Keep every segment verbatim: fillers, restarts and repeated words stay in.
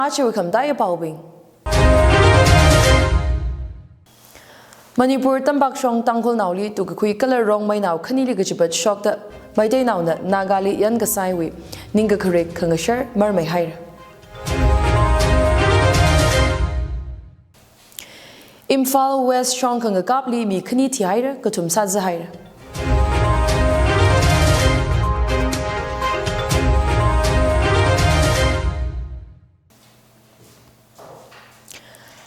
Aja khamtaiya paobing. Manipur Tambakshong Tangkhulnaoli tukakhui kala Rongmeinao khanili kachipat shokta Meiteinaona Nagali yankasaiwui ningkakharik khangasher marmei haira. Imphal West shong khangakapli mi khani thihaira, kathum sāzāhaira.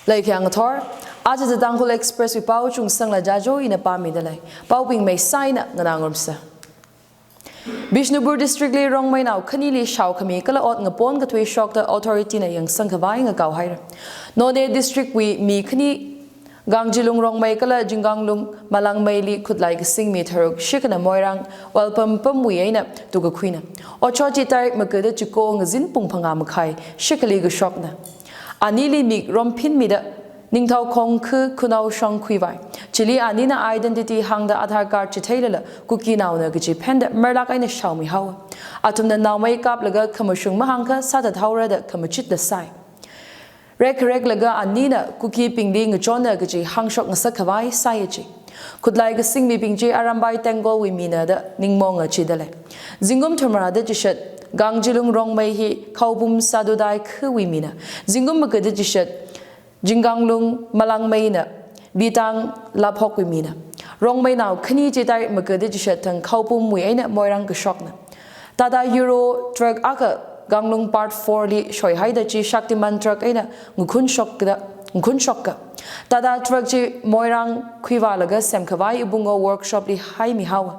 Leikhiang athor, aja The Tangkhul Express wui pao Chungsangla Jajo ina pāmidalei. Paobing meisaina nganā ngarumsa. Bishnupur District li Rongmeinao khanili shaokhami kala ot ngapon kathui shokta authority na yangsang khavai ngakao haira. Noney District wui mi khani Gangjilung Rongmei kala Jinganglung Malangmeili khutlai kasing mi tharuk shikhana Moirang oil pump pamwui eina tukakhuina. Otshot chi tarik makada chiko ngazin pung phangā makhai shikhali kashokna. Anili mik romphinmida Ningthao Khongkhu Khunao shong khuivai. Chili anina identity hāngda Aadhaar card chitheilala Kukinaona kaji phenda marlak eina shaomi haowa. Athumna naomei kaplaga khamashung mahāngkha sāthat haora da khamachitla sai. Rekhareklaga anina Kukibingli ngachonna kaji hāngshok ngasak khavai sāya chi. Khutlai kasing mibing chi Arambai Tengkolwui mina da ningmonga chidalei. Zingkum thumrada chishat Gangjilung Rongmei hi Khaopum Sadudai khawui mina. Zingkum makada chishat Jinganglung Malangmeina Litang Laphokwui mina. Rongmeinao khani chi tarik makada chishat thang Khaopumwui eina Moirang kashokna. Tata Euro truck akha Ganglung Part four li shoihaida chi Shaktiman truck eina ngakhun shokda, ngakhun shokka. Tata truck chi Moirang khuivālaga semkhavai Ibungo workshop li haimi haowa.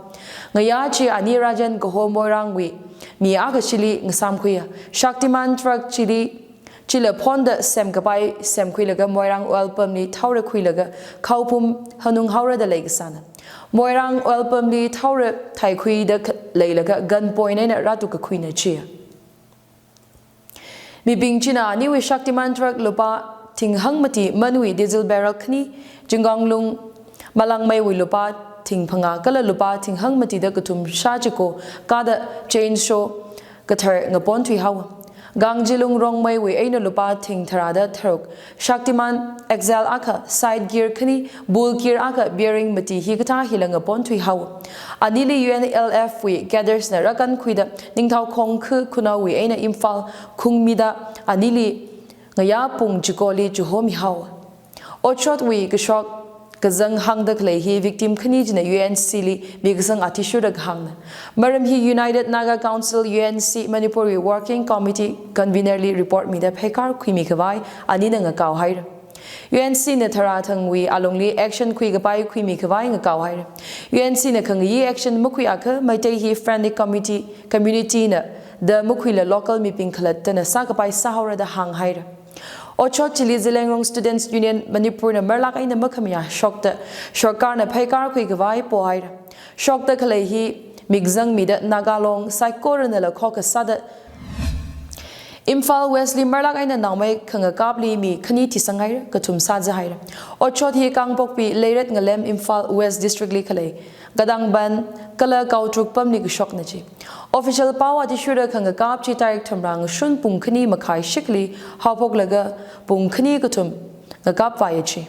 Ngayā chi ani Rajen kaho Moirangwui mi akha chili ngasāmkhuiya. Shaktiman truck chili chila phonda semkapai semkhuilaga Moirang oil pump li thaora khuilaga Khaopum hanung haora da leikasāna. Moirang oil pump li thaora thaikhuida kha-, leilaga gun point eina rātukakhuina chiya. Mibing china aniwui Shaktiman truck lupā thing hangmati manwui diesel barrel khani, Jinganglung Malangmeiwui lupā thing phangā kala lupā thing hangmati da kathum shā chiko kada chainsaw kathar ngapon thuihaowa. Gangjilung Rongmeiwui eina lupā thing tharāda tharuk, Shaktiman Excel akha, side gear khani, bull gear akha, bearing mati hikathā hila ngapon thuihaowa. Anili U N L F wui cadres na rākankhuida Ningthao Khongkhu Khunaowui eina Imphal khungmida anili ngayā pung chikoli chihomi haowa. Otshotwui kashok kazang hāngda khalei hi victim khani china U N C li mikasang athishurda kahāngna. Maram hi United Naga Council U N C Manipurwui Working Committee Convener li report mida pheikar khuimi khavai anina ngakao haira. U N C na tharā thangwui alungli action khuikapai khuimi khavai ngakao haira. U N C na khangayi action makhuiakha Meitei hi friendly committee, community na da makhuila local mibing khalattana sākapai sāhaora da hānghaira. Otshot chili Zeliangrong Students Union Manipur na marlak eina makhamayā shokta sorkarna pheikar khuikhavai pohaira. Shokta khalei hi mikzangmida Naga Long saikoranala khokkha sāda Imphal West li marlak eina naomei khangakapli mi khani thisanghaira, kathum sāzāhaira. Otshot hi Kangpokpi, Leiret Ngalem, Imphal West District li khalei Gadangban kala Kautruk pamli kashokna chi. Official pao athishurda khangakap chi tarik thumrā ngashun pung khani makhai shikhali haophoklaga pung khani kathum ngakapvaiya chi.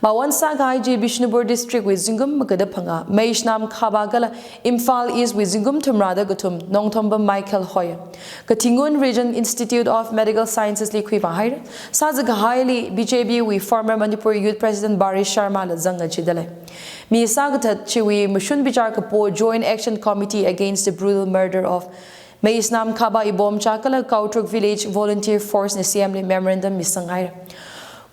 Mawon sākahai chi Bishnupur District wui zingkum makada phangā Meishnam Khaba kala Imphal East wui zingkum thumrāda kathum Nongthombam Michael hoiya. Kathingun Regent Institute of Medical Sciences li khuivāhaira. Sāzākahaili B J P wui former Manipur Youth President Barish Sharma la zanga chidalei. Mi sākathat chiwui mashun bichar kapo Joint Action Committee Against the Brutal Murder of Meishnam Khaba Ibomcha kala Kautruk Village Volunteer Force na C M li memorandum misanghaira.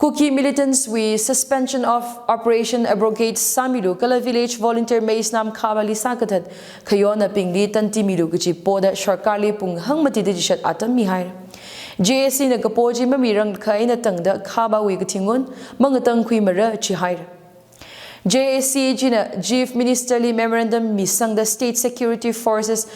Kuki militants wui Suspension of Operation abrogate sāmilu kala village volunteer Meishnam Khaba li sākathat khayonnaobingli tantimilu kaji poda sorkarli pung hangmatida chishat atam mihaira. J A C na kapo chi mamirangkha eina tangda Khabawui kathingun mangatangkhuimara chihaira. J A C china Chief Minister li memorandum misangda State Security Forces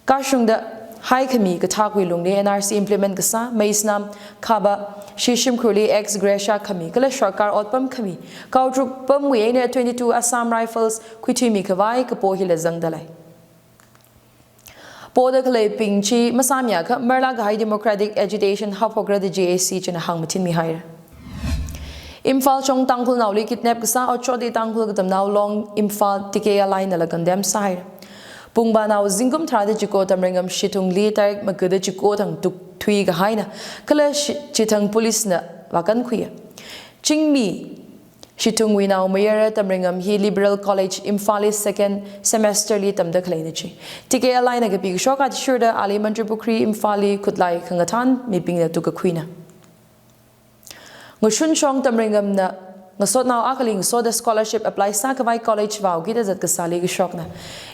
kashungda haikhami kathakwui lungli N R C implement kasā, Meishnam Khaba, shishim khurli ex gratia khami kala sorkar otpam khami, Kautruk pamwui eina twenty-two Assam Rifles khuithuimi khavai kapo hila zangdalei. Poda khaleibing chi masāmiakha marlāk kahai democratic agitation haophokra da G A C china hāngmathinmihaira. Imphal shong Tangkhulnaoli kidnap kasā otshotli Tangkhul Katamnao Long Imphal T K L I nala condemn sāhaira. Pungbanao zingkum tharāda chiko Tamreingam Shithungli tarik magada chiko thang tukthui kahaina, kala shi-, chithang police na vākankhuiya. Chingmi Shithungwui naomayara Tamreingam hi Liberal College Imphalli second semester li tamda khaleina chi. T K L I na kapi kashok athishurda ali Mantripukhri Imphalli khutlai khangathān mibingna tukkakhuina. Ngashun shong Tamreingamna ngasotnao akhali ngasoda scholarship apply sākhavai college vāokida zat kasāli kashokna.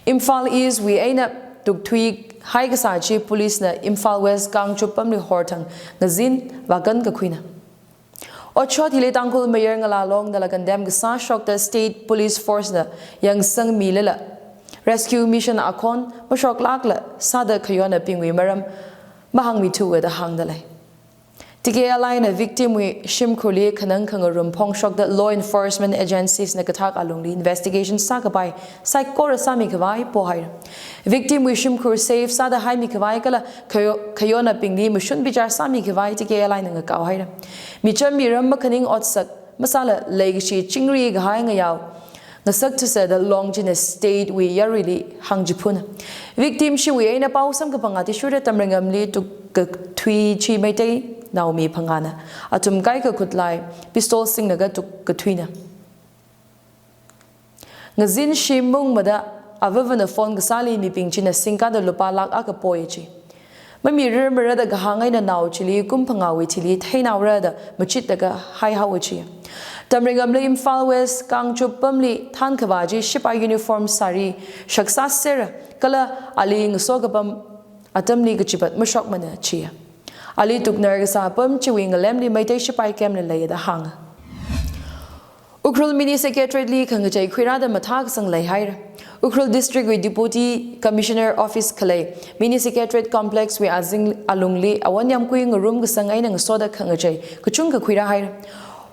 Imphal East wui eina tukthui haikasā chi police na Imphal West Kangchup pamli horthang ngazin vākankakhuina. Otshot hili Tangkhul Mayar Ngala Long nala condemn kasā shokta State Police Force na yangsangmilala rescue mission akhon mashoklākla sāda khayonnaobingwui maram mahāngmithuwa da hāngda lei. T K L I na victim wui shimkhurli khanang khangarum phongshokda law enforcement agencies na kathak alungli investigation sākapai saikora sāmikhavai pohaira. Victim wui shimkhur safe sāda haimikhavai kala khayo-, khayonnaobingli mashun bichar sāmikhavai T K L I na ngakaohaira. Micham miram makhaning otsak masāla leikashi chingri kahai ngayao ngasak thusada Long china state wui yaruili hāngchiphuna. Victim shiwui eina pao samkaphang athishurda Tamreingamli tukkathui chi Meiteinaomi phangāna. Athum kaikha khutlai pistol singlaga tukkathuina. Ngazin shim mungmada avavana phone kasāli mibing china singkada lupā lakh akha poya chi. Mamirar marada kahāng eina nao chili kum phangāwui thili theinaora da machitlaga haihaowa chi. Tamreingamli Imphal West Kangchup pamli thānkhavā chi shipai uniform sāri shaksā sera kala ali ngaso kapam atamli kachipat mashokmana chi. Ali tuknar kasā apam chiwui ngalemli Meitei shipai camp la leiya da hānga. Ukhrul Mini Secretariat li khangachei khuirāda mathākasang leihaira. Ukhrul District wui Deputy Commissioner Office khalei Mini Secretariat Complex wui azing alungli awon yamkui ngarum kasang eina ngasoda khangachei kachungkha khuirāhaira.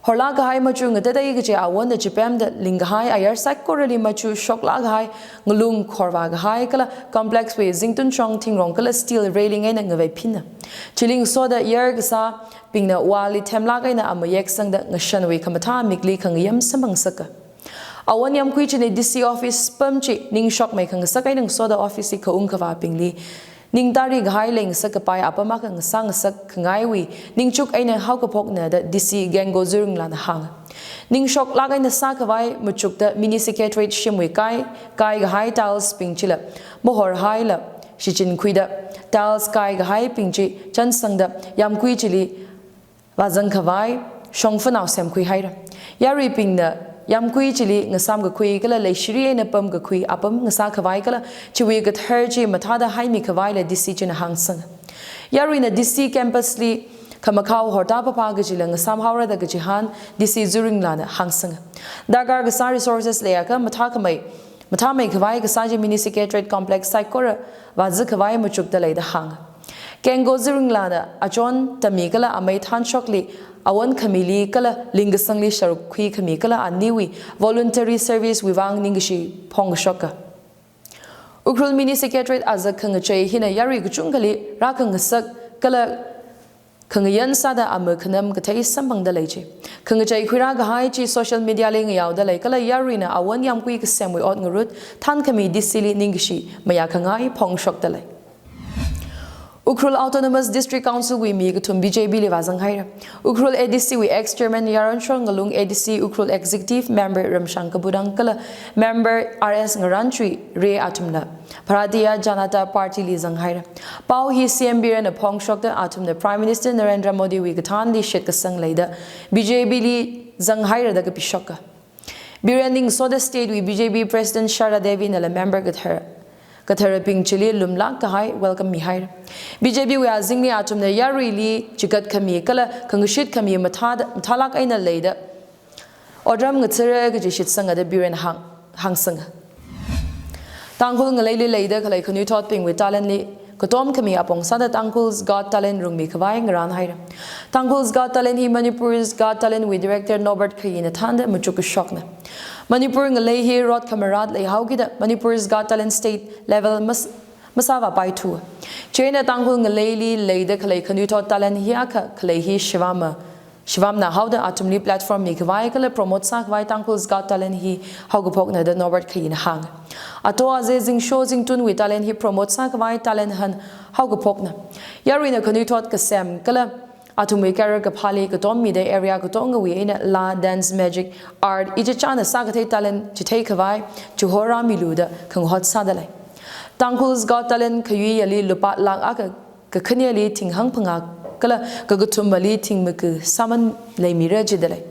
Horlāk kahai machu ngatatei kachi awonda chipemda lingkahai ayar saikorali machu shoklāk kahai ngalung khorvā kahai kala complex wui zingtun shong thingrong kala steel railing eina ngavei phinna. Chili ngasoda yar kasā bingna wall li themlāk eina amayek sangda ngashanwui khamathā mikli khangayam samphangsaka. Awon yamkui china D C office pam chi ningshokmei khangasak eina ngasoda office li khaung khavābingli ningtari kahai leingasak kapai apam akha ngasā ngasak khangaiwui ningchuk eina haokaphokna da D C Gengo Zuringla na hānga. Ningshoklāk eina sākhavai machukta Mini Secretariat shimwui kai, kai kahai tiles bing chila mahorhaila shichinkhuida tiles kai kahaibing chi chansangda yamkui chili vāzang khavai shongfanao semkhuihaira. Yaruibingna yamkui chili ngasam kakhui kala leishiri eina pam kakhui apam ngasā khavai kala chiwui kathar chi mathāda haimi khavaila D C china hāngsanga. Yaruina D C campus li khamakhao horta papā kachila ngasam haora da kachihān D C Zuringla na hāngsanga. Darkar kasā resources leiakha mathākhamei, mathāmei khavai kasā chi Mini Secretariat Complex saikora vāzā khavai machukta lei da hānga. Gengo Zuringla na achon tami kala amei thanshokli awon khamili kala lingkasangli sharuk khui khami kala aniwui voluntary service wui vang ningkashi phongkashoka. Ukhrul Mini Secretariat azak khangachei hina yarui kachungkhali rākhangasak kala khangayan sāda ama khanam kathei samphangda lei chi. Khangachei khuirā kahai chi social media li ngayaoda lei kala yaruina awon yamkui kasemwui ot ngarut thankhami D C li ningkashi mayā khangai phongshokda lei. Ukhrul Autonomous District Council wui mi kathum B J P li vāzanghaira. Ukhrul A D C wui ex-chairman Yaronshor Ngalung, A D C Ukhrul Executive Member Ramshang Kabudang kala Member R S Ngaranchuire athumla Bharatiya Janata Party li zanghaira. Pao hi C M Biren na phongshokta athumna Prime Minister Narendra Modi wui kathānli shitkasang leida B J P li zanghaira da kapishoka. Biren ningsoda state wui B J P President Sharda Devi nala member kathar, katharabing chili lumlāk kahai welcome mihaira. B J P wui azingli athumna yaruili chikat khami kala khangashit khami mathāda, mathālāk eina leida otram ngathara kaji shitsanga da Biren hāng, hāngsanga. Tangkhul ngaleili leida khalei khanuithotbingwui talent li katom khami apong sāda Tangkhul's Got Talent rungmi khavai ngarānhaira. Tangkhul's Got Talent hi Manipur's Got Talent wui director Norbert Khayi na thānda machuk kashokna. Manipur ngalei hi rot khamarat leihaokida Manipur's Got Talent state level mas-, masāvāpaithu. Chieina Tangkhul ngaleili leida khalei khanuithot talent hi akha khalei hi shivama, shivamna haoda athumli platform mikhavai kala promote sākhavai Tangkhul's Got Talent hi haokaphokna da Norbert Khayina hānga. Ato aze zingsho zingtunwui talent hi promote sākhavai talent hunt haokaphokna. Yaruina khanuithot kasem kala athumwui career kaphāli katommida area katongawui eina laa, dance, magic, art, ichichāna sākathei talent chitheikhavai chihorāmilu da khangahot sādalei. Tangkhul's Got Talent khayuiyali lupā lakh akha kakhaneli thinghāng phangā kala kakathumali thingmaka sāman leimira jidalei.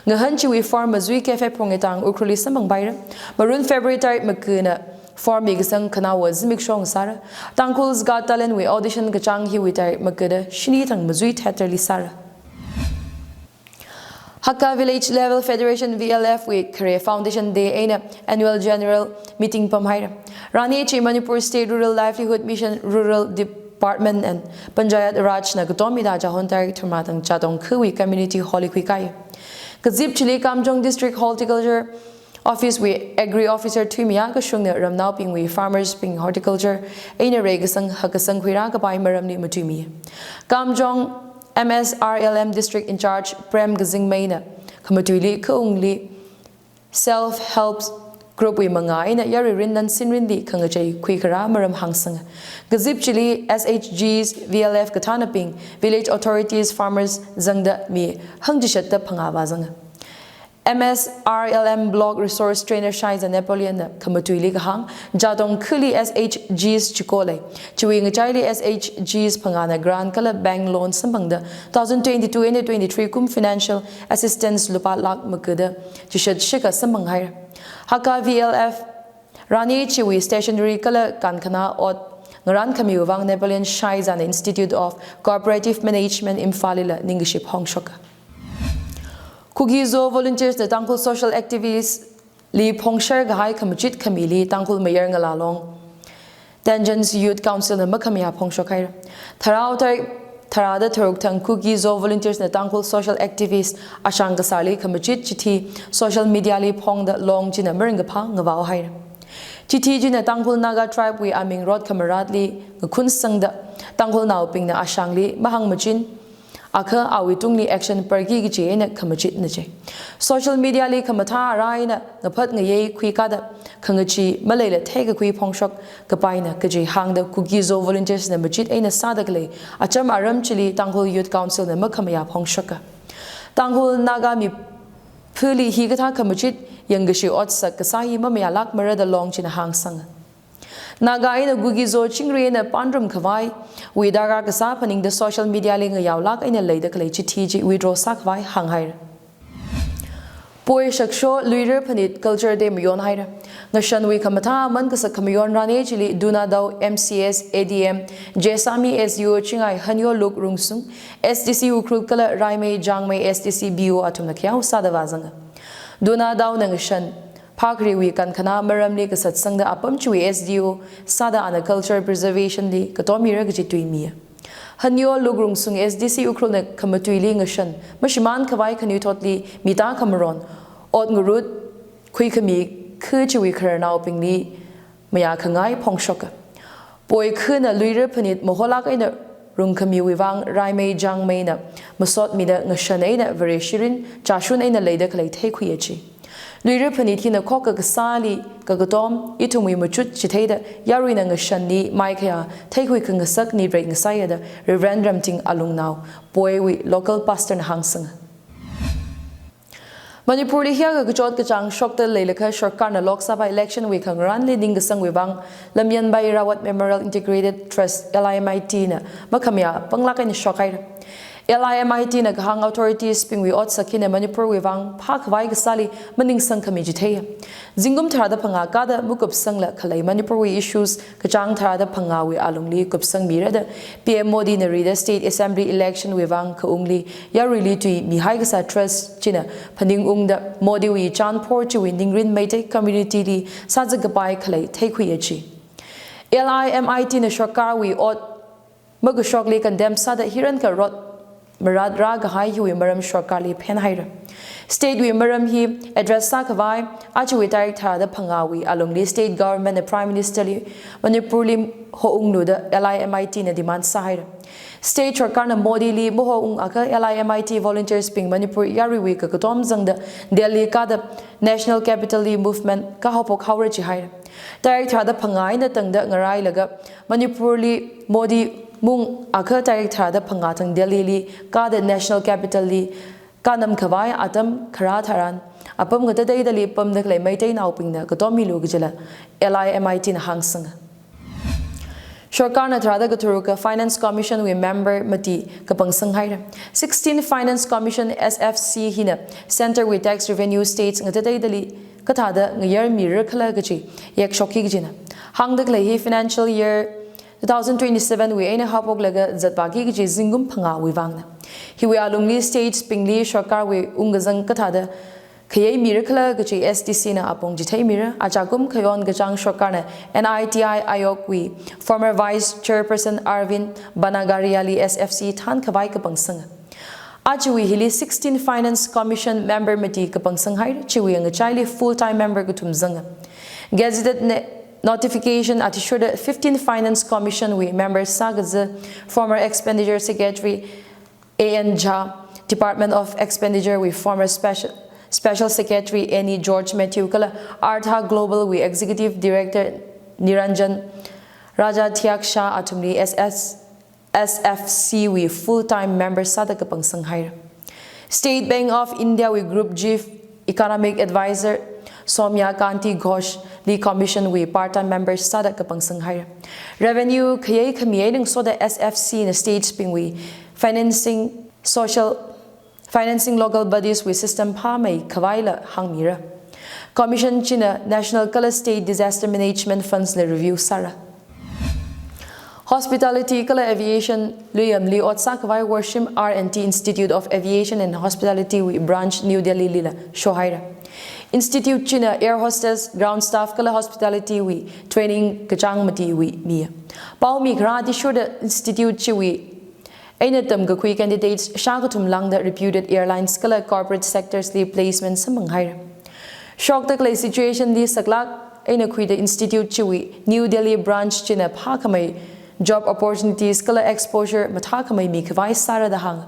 Ngahān chiwui form mazui cafe phungetang Ukhrulli samphangpaira. Maroon February tarik makana form mikasang khanaowa zimiksho ngasāra. Tangkhul's Got Talent wui audition kachāng hiwui tarik makada shini thang mazui theatre li sāra. Hakha Village Level Federation, V L F wui khare Foundation Day eina Annual General Meeting pamhaira. Rani chi Manipur State Rural Livelihood Mission, Rural Department and Panchayat Raj na katommida Jahon tarik thumrā thang Jadong khawui Community Hall li khuikai. Kazip chili Kamjong District Horticulture Office wui Agri Officer Thuimiya Kashungna ramnaobingwui farmers bing horticulture eina reikasang hakkasang khuirākapai maramli matuimi. Kamjong M S R L M District in-charge Prem Kazingmeina khamatuili khaungli self help group wui mangā eina yaruirin nan sinrinli khangachei khuikharā maram hāngsanga. Kazip chili S H Gs, V L F kathānabing, village authorities, farmers zangda mi hangchishatda phangā vāzanga. M S R L M Block Resource Trainer Shaiza Napoleon na khamatuili kahāng, Jadong khali S H Gs chiko lei. Chiwui ngachaili S H Gs phangāna grant kala bank loan samphangda two thousand twenty-two eina twenty-three kum financial assistance lupā lakh makada chishat shikha samphanghaira. Hakha V L F Rani chiwui stationery kala kankhana ot ngarānkhamiwui vang Napoleon Shaiza na Institute of Cooperative Management Imphal lila ningkashi phongshoka. Kuki-Zo volunteers na Tangkhul social activities li phongshar kahai khamachit khamili Tangkhul Mayar Ngala Long Tangents Youth Council na makhamayā phongshokhaira. Tharao tarik tharāda tharuk thang Kuki-Zo volunteers na Tangkhul social activist ashang kasāli khamachit chithi social media li phongda Long china maringkaphā ngavaohaira. Chithi china Tangkhul Naga tribe wui aming rot khamaratli ngakhun sangda Tangkhulnaobingna ashangli mahāngmachin akha awui tungli action parki kachi eina khamachitna je. Social media li khamathā ara eina ngaphat ngayei khuikada khangachee maleila theikakhui phongshok kapaina kaji hāngda Kuki-Zo volunteers na machit eina sāda khalei acham aram chili Tangkhul Youth Council na makhamayā phongshoka. Tangkhul Naga miphuli hikathā khamachit yangkashi otsak kasā hi mamayālākmara da Long china hāngsanga. Naga eina Kuki-Zo chingri eina pānrum khavaiwui darkar kasā phaningda social media li ngayaolāk eina leida khalei chithi chi withdraw sākhavai hānghaira. Poi shaksho Luira Phanit Culture Day mayonhaira. Ngashanwui khamathā aman kasak khamayon Rani chili Duna Dao M C S, A D M, Jessami S D O Chingai Hanyo Luk Rungsung, S D C Ukhrul kala Raimei Jangmei S D C B O athumna khayao sāda vāzanga. Duna Dao na ngashan phākhariwui kankhana maramli kasatsangda apam chiwui S D O sāda ana culture preservation li katom mira kaji tuimiya. Hanyo Luk Rungsung S D C Ukhrul na khamatuili ngashan mashimān khavai khanuithotli mita khamaron ot ngarut khuikhami khu chiwui khararnaobingli mayākhangai phongshoka. Poi khuna Luira Phanit maholāk eina rungkhamiwui vang Raimei Jangmeina masotmida ngashan eina Vareshirin chashun eina leida khalei theikhuiya chi. Luira Phanit hina khokkha kasāli kakatom ithumwui machut chitheida yaruina ngashanli maikhayā theikhui khangasak niprek ngasaiya da Reverend Ramting Alungnao Poiwui local pastor na hāngsanga. Manipurli hiyākha kachot kachāng shokta leilakha sorkarna Lok Sabha election wui khangarānli ningkasangwui vang Lamyanbai Rawat Memorial Integrated Trust, L I M I T na makhamayā panglāk eina shokhaira. L I M I T na kahāng authorities bingwui otsak hina Manipurwui vang phākhavai kasāli maningsangkhami chitheiya. Zingkum tharāda phangā kada makupsangla khalei Manipurwui issues kachāng tharāda phangāwui alungli kupsangmira da P M Modi na rida State Assembly election wui vang khaungli yaruili tui mihai kasā trust china phaningungda Modiwui chānphor chiwui ningrin Meitei community li sāzatkapai khalei theikhuiya chi. L I M I T na sorkarwui ot makashokli condemn sāda hirankha rot marat rākahai hiwui maram sarkarli phenhaira. State wui maram hi address sākhavai, ajawui tarik tharāda phangāwui alungli state government na Prime Minister li Manipur li hounglu da L I M I T na demand sāhaira. State sarkarna Modi li mahoungakha L I M I T volunteers bing Manipur yaruiwui kakatom zangda Delhi kāda National Capital li movement kahaophok haora jihaira. Tarik tharāda phangā eina tangda ngarailaga Manipur li Modi maungakha tarik tharāda phangā thang Delhi li kāda National Capital li kanam khavai atam kharā tharan apam ngatateidali pamda khalei Meiteinaobingna katom milu kajila L I M I T na hāngsanga. Sarkarna tharāda katharuka Finance Commission wui member mati kapangsang haira. Sixteen Finance Commission, S F C hina Centre wui tax revenue states ngatateidali kathāda ngayarmira khala kaji yakshokki kajina. Hāngda khalei hi financial year two thousand twenty-seven wui eina haophoklaga zatpāki kaji zingkum phangāwui vangna. Hiwui alungli states bingli sarkarwui ungkazang kathāda khayei mira khala kaji S T C na apong chitheimira. Achakum khayon kachāng sarkarna N I T I Aayog wui former vice chairperson Arvind Bhanagariya li S F C thānkhavai kapangsanga. Ajawui hili sixteen Finance Commission member mati kapangsang haira, chiwui ngachaili full time member kathum zanga. Gazetted ne-, notification athishurda fifteen Finance Commission wui member sākaza former Expenditure Secretary A N Jha, Department of Expenditure wui former special, special secretary Annie George Mathew kala Artha Global wui executive director Niranjan Raja Thiaksha athumli S S, S F C wui full time member sāda kapangsang haira. State Bank of India wui group chief economic advisor Soumya Kanti Ghosh li commission wui part time member sāda kapangsang haira. Revenue khayei khami eina ngasoda S F C na states bingwui financing social, financing local bodies wui system phāmei khavaila hāngmira. Commission china national kala state disaster management funds la review sāra. Hospitality kala aviation luiyamli ot sākhavai Worshim R and T Institute of Aviation and Hospitality wui branch New Delhi lila shohaira. Institute china air hostess, ground staff kala hospitality wui training kachāng matiwui miya. Pao mikharā athishurda institute chiwui eina tamkakhui candidates shākathum lāngda reputed airlines kala corporate sectors li placement samphang haira. Shokda khalei situation li saklāk eina khuida institute chiwui New Delhi branch china phākhamei job opportunities kala exposure mathākhamei mikhavai sāra da hānga.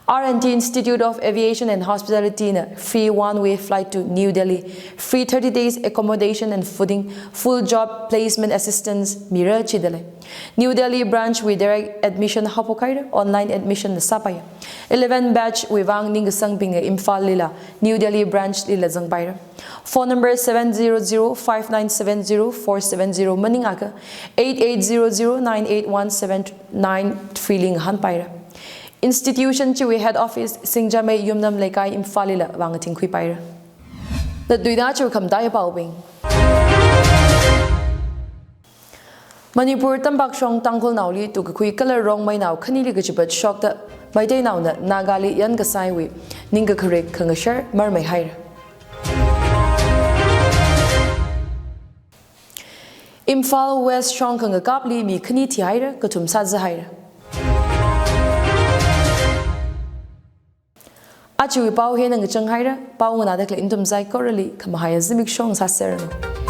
R and T Institute of Aviation and Hospitality na free one way flight to New Delhi, free thirty days accommodation and fooding, full job placement assistance mira jidalei. New Delhi branch wui direct admission haophok haira, online admission na sāpaiya. Eleven batch wui vang ningkasangbingna Imphal lila New Delhi branch lila zangpaira. Phone number seven zero zero five nine seven zero four seven zero maningakha eight eight zero zero nine eight one seven nine three li ngahānpaira. Institution chiwui head office Singjamei Yumnam Leikai Imphal lila vang athingkhuipaira. Latluida chu khamataiya paobing. Manipur Tampakshong Tangkhulnaoli tukakhui kala Rongmeinao khanili kachipat shokta Meiteinaona Nagali yankasaiwui ningkakharik khangashar marmei haira. Imphal West shong khangakapli mi khani thihaira, kathum sāzahaira. Ajawui pao hina ngachang haira, pao nganāda khalei nathum saikorali khamahaiya zimiksho sāseranu.